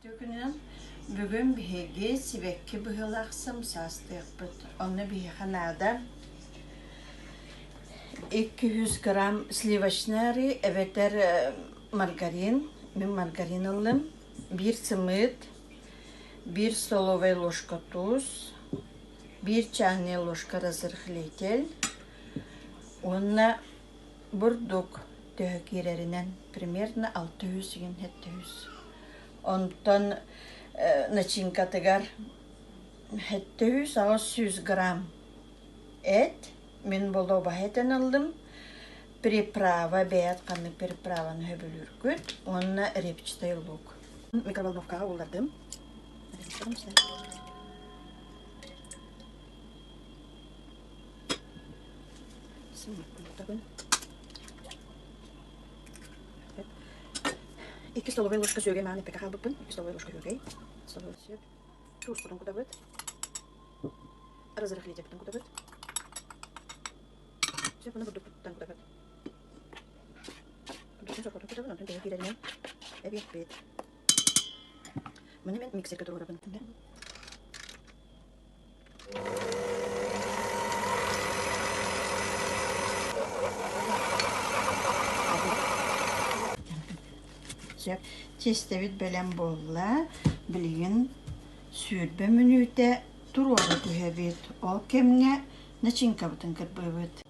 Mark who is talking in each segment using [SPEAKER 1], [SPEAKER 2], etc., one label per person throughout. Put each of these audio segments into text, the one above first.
[SPEAKER 1] Үтүө Бүгүн биһиги сибэкки быһыылаах сымсаастыахпыт. Онно биһиэхэ наада 200 грамм сливочный арыы эбэтэр маргарин. Мин маргарин ыллым. Биир сымыыт, биир столовай ложка туус, биир чайная ложка разрыхлитель уонна бурдук төһө киирэринэн примерно 600 игин 700. Онтон начинкатыгар 700-800 грамм эт, мин болуобаһы этэн ыллым, приправа бэйэт ханнык приправаны сөбүлүүргүт уонна репчатый лук. Микроволновкаҕа ууллардым. Икки столовай ложка сүөгэй мааны эппэккэ хаалбыппын. Икки столовай ложка сүөгэй. Столовай сөп. Туускутун кутабыт. Разрыхлителбитин кутабыт. Сөп, ону бурдукпуттан кутабыт. Бурдукпун сорҕотун кутабын, онтон төһө киирэринэн эбиэхпит. Маны мен миксергэ туруорабын. Сөп. Тиэстэбит бэлэм буолла. Билигин 20 мүнүүтэ туруора түһэбит. Ол кэмҥэ начинкабытын кырбыыбыт.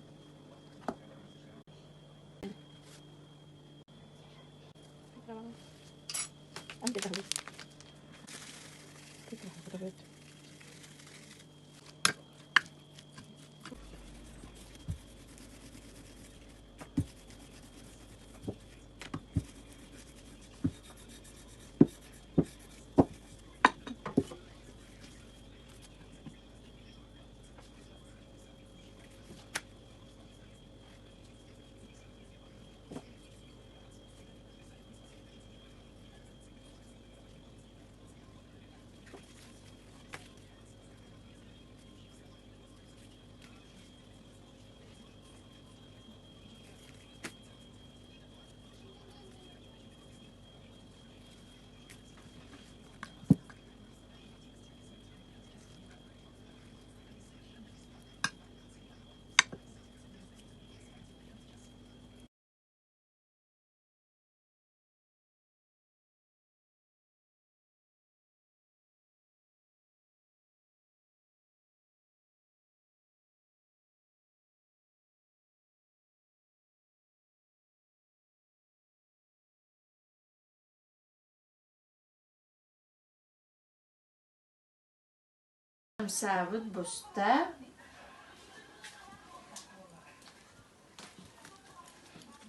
[SPEAKER 1] Хамсаабыт буста.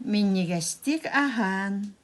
[SPEAKER 1] Минньигэстик аһаан.